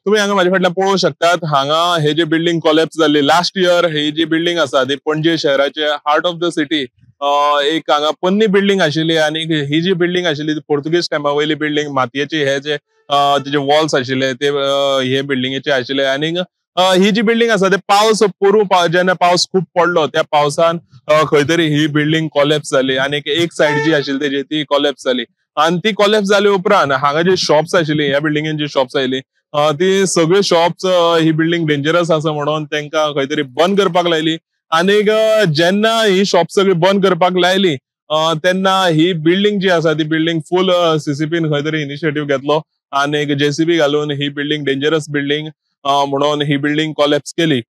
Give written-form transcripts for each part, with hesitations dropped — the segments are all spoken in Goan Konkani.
तुम्ही हांगा म्हाजे फाटल्यान पळोवंक शकतात, हांगा हे जे बिल्डिंग कोलॅप्स जाल्ली लास्ट इयर, ही जी बिल्डिंग आसा ती पणजे शहराचे हार्ट ऑफ the city एक हांगा पोन्नी बिल्डिंग आशिल्ली आनी ही जी बिल्डिंग आशिल्ली ती पोर्तुगीज टायमा वयली बिल्डिंग, मातयेची हे जे तेजे वॉल्स आशिल्ले ते हे बिल्डिंगेचे आशिल्ले. आनी ही जी बिल्डिंग आसा ते पावस पोरू जेन्ना पावस खूब पडलो त्या पावसान खंय तरी ही बिल्डिंग कोलॅप्स जाली आनी एक सायड जी आशिल्ली तेजी ती कोलॅप्स जाली. आनी ती कोलॅप्स जाले उपरांत हांगा जे शॉप्स आशिल्ली, ह्या बिल्डिंगेन जी शॉप्स आयली ती सगळे शॉप्स ही बिल्डिंग डेंजरस आसा म्हणून तांकां खंय तरी बंद करपाक लायली. आनीक जेन्ना ही शॉप सगळी बंद करपाक लायली तेन्ना ही बिल्डिंग जी आसा ती बिल्डिंग फूल सीसीपीन खंय तरी इनिशिएटीव घेतलो आनी जेसीबी घालून ही बिल्डिंग डेंजरस बिल्डिंग म्हणून ही बिल्डिंग कोलॅप्स केली.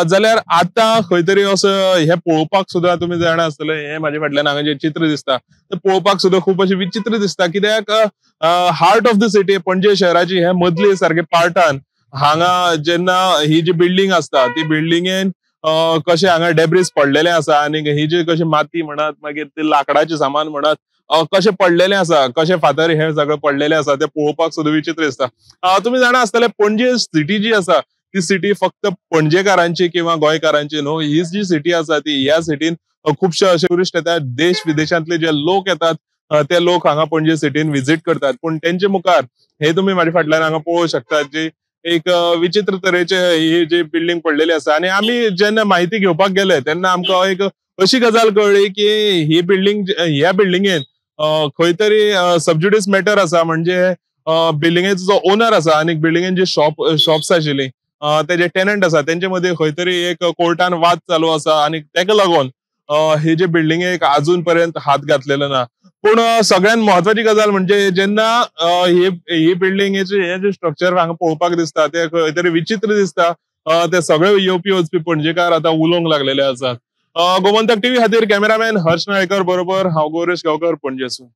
जाल्यार आतां खंय तरी असो हे पळोवपाक सुद्दां तुमी जाणा आसतले, हे म्हाजे फाटल्यान हांगा जे चित्र दिसता ते पळोवपाक सुद्दां खूब अशें विचित्र दिसता, कित्याक heart of the city Panaji शहराची हे मदली सारके पार्टान हांगा जेन्ना ही जी बिल्डिंग आसता ती बिल्डिंगेन कशें हांगा डेब्रीज पडलेले आसा आनी ही जी कशी माती म्हणत मागीर ते लाकडाचें सामान म्हणत कशें पडलेलें आसा, कशें फातर हे सगळें पडलेले आसा ते पळोवपाक सुद्दां विचित्र दिसता. तुमी जाणा आसतले पणजे सिटी जी आसा ती सिटी फक्त पणजेकारांची किंवा गोंयकारांची न्हू, ही जी सिटी आसा ती ह्या सिटीन खुबशे अशे ट्युरिस्ट येतात, देश विदेशांतले जे लोक येतात ते लोक हांगा पणजे सिटीन विजीट करतात. पूण तेंचे मुखार हे तुमी म्हाजे फाटल्यान हांगा पळोवंक शकतात जी एक विचित्र तरेचे ही जी बिल्डिंग पडलेली आसा. आनी आमी जेन्ना म्हायती घेवपाक गेले तेन्ना आमकां एक अशी गजाल कळ्ळी की ही बिल्डिंग, ह्या बिल्डिंगेन खंय तरी सबज्युडीस मॅटर आसा, म्हणजे बिल्डिंगेचो जो ओनर आसा आनी बिल्डिंगेन जे शॉप्स आशिल्ली ते जे टेनंट आसा तेंचे मदीं खंय तरी एक कोर्टान वाद चालू आसा आनी तेका लागून हे जे बिल्डिंगेक आजून पर्यंत हात घातलेलो ना. पूण सगळ्यात म्हत्वाची गजाल म्हणजे जेन्ना ही बिल्डिंगेचे हे जे स्ट्रक्चर हांगा पळोवपाक दिसता ते खंय तरी विचित्र दिसता, ते सगळे येवपी वचपी पणजेकार आतां उलोवंक लागलेले आसात. गोमंतक टीव्ही खातीर कॅमेरामॅन हर्ष नायकर बरोबर हांव गौरेश गांवकर, पणजेसून.